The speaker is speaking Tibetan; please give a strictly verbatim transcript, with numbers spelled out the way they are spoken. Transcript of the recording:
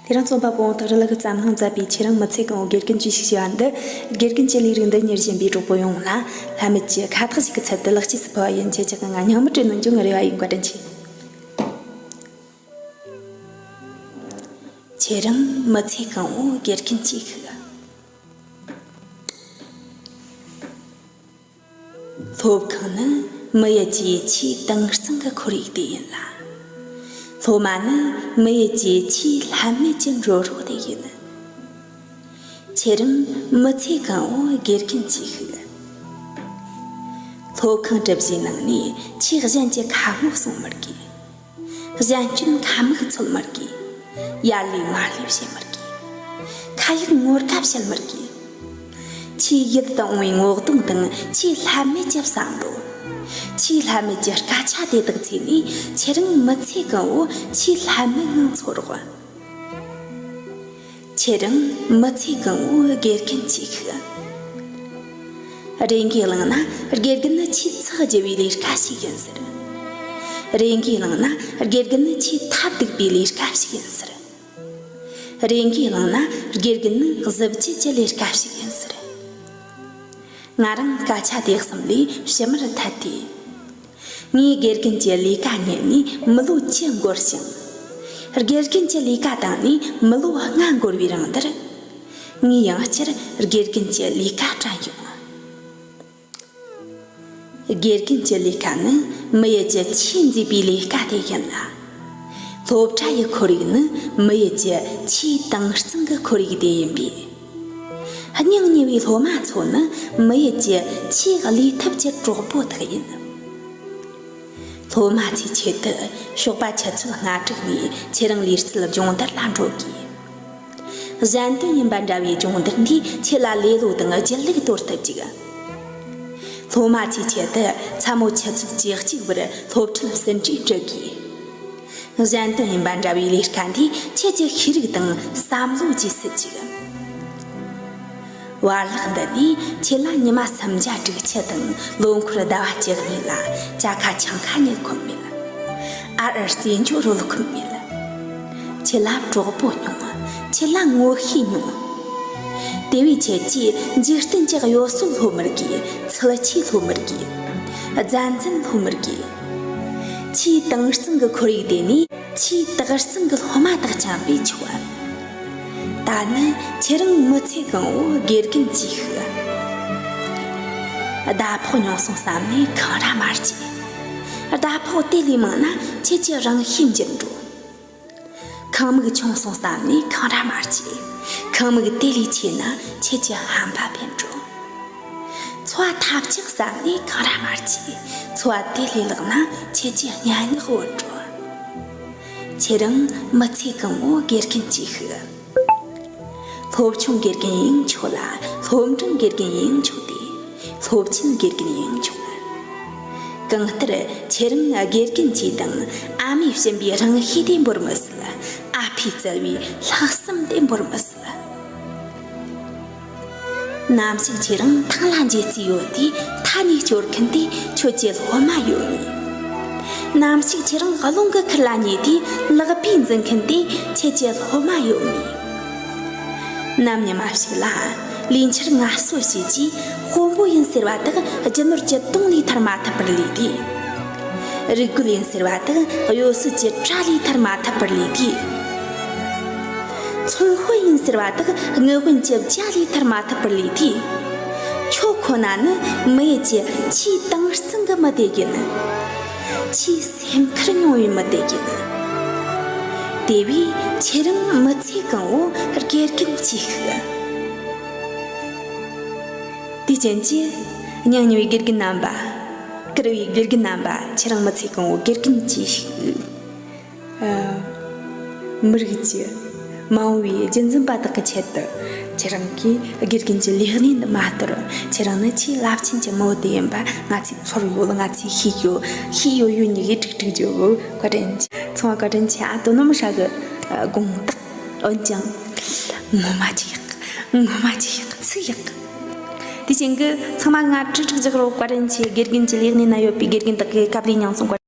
ཁྱེད་རང་རྩོམ་པ་པོ་དང་རི་ལ་གི་བརྩམས་སྣང་མཛད་པའི་ཁྱེད་རང་མི་ཚེ་གང་བོ་དགེ་རྒན་གྱིས་ཤིག་ཞུ་བ་འདི། དགེ་རྒན་གྱི་ལས་རིགས་འདི་གཉེར་བཞིན་པའི་གྲོགས་པོ་ཡོངས་ལ་ལྷད་མེད་ཀྱི་ཁ་བཏགས་ཤིག་གི་ཚུལ་དུ་ལེགས་སྐྱེས་སུ་ཕུལ་བ་ཡིན། ཁྱེད་ཅག་གི་ང་སྙིང་མི་དྲན་ནོ་འཇུ་ངར་ཡོད་པ་ཡིན། བཀའ་དྲིན་ཆེ། ཁྱེད་རང་མི་ཚེ་གང་བོ་དགེ་རྒན་གྱིས་ཤིག་སློབ་ཁང་ནི་མི་ཡུལ་གྱི་ཆེས་དྭངས་གཙང་གི་ཁོར་ཡུག་དེ་ཡིན་ལ། སློབ་མ་ནི་མི་ཡུལ་གྱི་ཆེས་ལྷད་མེད་ཀྱི་འགྲོ་རོགས་དེ་ཡིན། ཁྱེད་རང་མི་ཚེ་གང་བོ་དགེ་རྒན་གྱིས་ཤིག་སློབ་ཁང་གྲུ་བཞིའི་ནང་ནས་ཁྱེད་གཞན་གྱི་ཁ་ངོ་སྲུང་མི་དགོས། གཞན་སྐྱོན་ཁ་མིག་འཚོལ་མི་དགོས། ཡར་ལས་མར་ལས་བྱེད་མི་དགོས། ཁ་ཡག་ངོ་དགའ་བྱེད་མི་དགོས། ཆེས་ཡིད་དུ་འོང་བའི་ངོ་གདོང་དང་ཆེས་ལྷད་མེད་ཀྱི་བསམ་བློ། ཆེས་ལྷད་མེད་ཀྱི་སྐད་ཆ་དེ་དག་བཙལ་ནས་ཁྱེད་རང་མི་ཚེ་གང་བོ་ཆེས་ལྷད་མེད་ངང་འཚོ་རོགས། ཁྱེད་རང་མི་ཚེ་གང་བོ་དགེ་རྒན་གྱིས་ཤིག་རེ་འགའི་གླེང་ན་དགེ་རྒན་ནི་ཆེས་ཚགས་རྒྱུ་བའི་ལས་ཀ་ཞིག་ཡིན་ཟེར། རེ་འགའི་གླེང་ན་དགེ་རྒན་ནི་ཆེས་ཐབས་སྡུག་པའི་ལས་ཀ་ཞིག་ཡིན་ཟེར། རེ་འགའི་གླེང་ན་དགེ་རྒན་ནི་གཟི་བརྗིད་ཀྱི་ལས་ཀ་ཞིག་ཡིན་ཟེར། ང་རང་སྐད་ཆ་དེ་གསུམ་ལས་ཕྱི་མར་ཐད་དེ། ངས་དགེ་རྒན་གྱི་ལས་ཀ་གཉེར་ནས་མི་ལོ་བཅུ་འགོར་ཞིང་། དགེ་རྒན་གྱི་ལས་ཀ་བཏང་ནས་མི་ལོ་ལྔ་འགོར་བའི་རིང་འདིར། ངས་ཡང་བསྐྱར་དགེ་རྒན་གྱི་ལས་ཀ་དྲན་ཡོང་། དགེ་རྒན་གྱི་ལས་ཀ་ནི་མི་ཡུལ་གྱི་ཆེས་མཛེས་པའི་ལས་ཀ་དེ་ཡིན་ལ། སློབ་གྲྭ་ཡི་ཁོར་ཡུག་ནི་མི་ཡུལ་གྱི་ཆེས་དྭངས་གཙང་གི་ཁོར་ཡུག་དེ་ཡིན་པས། སྙིང་ཉེ་བའི་སློབ་མ་ཚོ་ནི་མི་ཡུལ་གྱི་ཆེས་བློས་ཐུབ་ཀྱི་གྲོགས་པོ་དག་ཡིན། སློབ་མ་ཚོའི་ཆེད་དུ་ཞོགས་པ་ཆུ་ཚོད་ལྔ་དྲུག་ནས་ཁྱེད་རང་ལུས་རྩལ་སྦྱོང་བརྡར་ལ་འགྲོ་དགོས། གཞན་དོན་ཡིན་པ་འདྲ་བའི་སྦྱོང་བརྡར་འདིས་ཁྱེད་ལ་ལེ་ལོ་དང་སྒྱིད་ལུག་དོར་ཐུབ་ཅིག་སློབ་མ་ཚོའི་ཆེད་དུ་མཚན་མོ་ཆུ་ཚོད་བཅུ་གཅིག་བར་སློབ་ཁྲིད་ཟིན་བྲིས་སྒྲུབ་དགོས། གཞན་དོན་ཡིན་པ་འདྲ་བའི་ལས་ཀ་འདིས་ཁྱེད་ཀྱི་ཤེས་རིག་དང་བསམ་བློ་བརྗེ་སྲིད་ཅིག་བར་ལག་འདི་ནས་ཁྱེད་ལ་ཉི་མ་སུམ་བརྒྱ་དྲུག་ཅུ་དང་ལོ་འཁོར་ཟླ་བ་བཅུ་གཉིས་ལ་ཇ་ཁ་ཆང་ཁ་ཉལ་ཁོམ་མེད། ཨར་ཨར་རྩེད་འཇོ་རོལ་ཁོམ་མེད། ཁྱེད་ལ་གྲོགས་པོ་ཉུང་། ཁྱེད་ལ་ངོ་ཤེས་ཉུང་། དེ་བས་ཁྱེད་ཀྱིས་འཇིག་རྟེན་གྱི་གཡོ་ཟོལ་སློབ་མི་དགོས། ཚུལ་འཆོས་སློབ་མི་དགོས། གཟའ་འཛིན་སློབ་མི་དགོས། ཆེས་དྭངས་གཙང་གི་ཁོར་ཡུག་དེ་ནས་ཆེས་དག་གཙང་གི་སློབ་མ་དག་སྦྱངས་པས་ཆོག་ད་ནི་ཁྱེད་རང་མི་ཚེ་གང་བོ་དགེ་རྒན་གྱིས་ཤིག་ཟླ་ཕོགས་ཉུང་སོང་བསམ་ནས་འཁང་ར་མ་སྐྱེ། ཟླ་ཕོགས་དེ་ལས་མང་ན་ཁྱེད་ཀྱི་རང་ཤེད་འགྱུར་འགྲོ། ཁང་མིག་ཆུང་སོང་བསམ་ནས་འཁང་ར་མ་སྐྱེ། ཁང་མིག་དེ་ལས་ཆེ་ན་ཁྱེད་ཀྱི་ཧམ་པ་འཕེན་འགྲོ། འཚོ་བ་ཐབས་ཆག་བསམ་ནས་འཁང་ར་མ་སྐྱེ། འཚོ་བ་དེ་ལས་ལེགས་ན་ཁྱེད་ཀྱི་སྙན་ངག་བོར་འགྲོ། ཁྱེད་རང་མི་ཚེ་གང་བོ་དགེ་རྒན་གྱིས་ཤིག་སློབ་ཆུང་དགེ་རྒན་ཡིན་ཆོག་ལ། སློབ་འབྲིང་དགེ་རྒན་ཡིན་ཆོག་སྟེ། སློབ་ཆེན་དགེ་རྒན་ཡིན་ཆོག་ལ། གང་ལྟར་ཁྱེད་རང་དགེ་རྒན་གྱིས་དང་ཨ་མས་བྱིན་པའི་རང་ཤེས་དེ་འབོར་མི་སྲིད། ཨ་ཕས་བསྩལ་བའི་ལྷག་བསམ་དེ་འབོར་མི་སྲིད། ནམ་ཞིག་ཁྱེད་རང་ཐང་ལ་འགྱེལ་རྩིས་ཡོད་དུས་མཐའ་ནས་སྐྱོར་མཁན་དེ་ཁྱོད་ཀྱི་སློབ་མ་ཡོད་ངེས། ནམ་ཞིག་ཁྱེད་རང་རླུང་གི་ཁུར་ལ་ཉལ་དུས་ལག་པས་འཛིན་མཁན་དེ་ཁྱེད་ཀྱི་སློབ་མ་ཡོད་ངེས། ནམ་ཉི་མ་ཞིག་ལ་ལས་འཆར་ངལ་གསོ་བྱས་རྗེས་དཔོན་པོ་ཡིན་ཟེར་བ་དག་རྒྱུ་ནོར་གྱི་དོང་ལས་ཐར་མ་ཐུབ་པར་ལུས་དུས། རིག་རྒོལ་ཡིན་ཟེར་བ་དག་གཡོ་ཟོལ་གྱི་གྲལ་ལས་ཐར་མ་ཐུབ་པར་ལུས་དུས། ཚོང་དཔོན་ཡིན་ཟེར་བ་དག་དངུལ་དབོན་གྱི་རྒྱ་ལས་ཐར་མ་ཐུབ་པར་ལུས་དུས། ཁྱོད་ཁོ་ན་ནི་མི་ཡུལ་གྱི་ཆེས་དྭངས་གཙང་གི་མི་དེ་ཡིན། ཆེས་སེམས་ཁུར་ཉུང་བའི་མི་དེ་ཡིན། དེ་བས་ཁྱེད་རང་མི་ཚེ་གང་བོ་དགེ་རྒན་གྱིས་ཤིག་དེ་རྐྱེན་གྱིས་སྙིང་ཉེ་བའི་དགེ་རྒན་རྣམ་པ། བཀུར་བའི་དགེ་རྒན་རྣམ་པ། ཁྱེད་རང་མི་ཚེ་གང་བོ་དགེ་རྒན་གྱིས་ཤིག་ཨ། མི་རིགས་ཀྱི་མ་འོངས་པའི་རྒྱུན་འཛིན་པ་དག་གི་ཆེད་དུ་ཁྱེད་རང་གིས་དགེ་རྒན་གྱི་ལས་གནས་འདི་མ་དོར། ཁྱེད་རང་ནི་ཆེས་རླབས་ཆེན་གྱི་མི་བུ་དེ་ཡིན་པ་ང་ཚོས་ཚོར་ཡོད། ང་ཚོས་ཤེས་ཡོད། ཤེས་ཡོད་ཡོད་ཉིད་ཀྱིས་དཀྲུག་དཀྲུག་བརྗོད། བཀའ་དྲིན་ཆེ། ཚང་མ་བཀའ་དྲིན་ཆེ། ཨ། དོ་སྣང་མི་ཧྲ་གི། ཨ། དགོངས་དག་འོན་ཀྱང་ངོ་མ་ཅིག་ཡག་ངོ་མ་ཅིག་ཡག་ཚིག་ཡག་དེ་བཞིན་གྱི་ཚང་མ་ང་དྲིལ་དྲིལ་རྒྱག་རོགས། བཀའ་དྲིན་ཆེ། དགེ་རྒན་གྱི་ལས་གནས་ན་ཡོད་པའི་དགེ་རྒན་དག་གི་སྐབས་ལས་མྱངས་སོང་།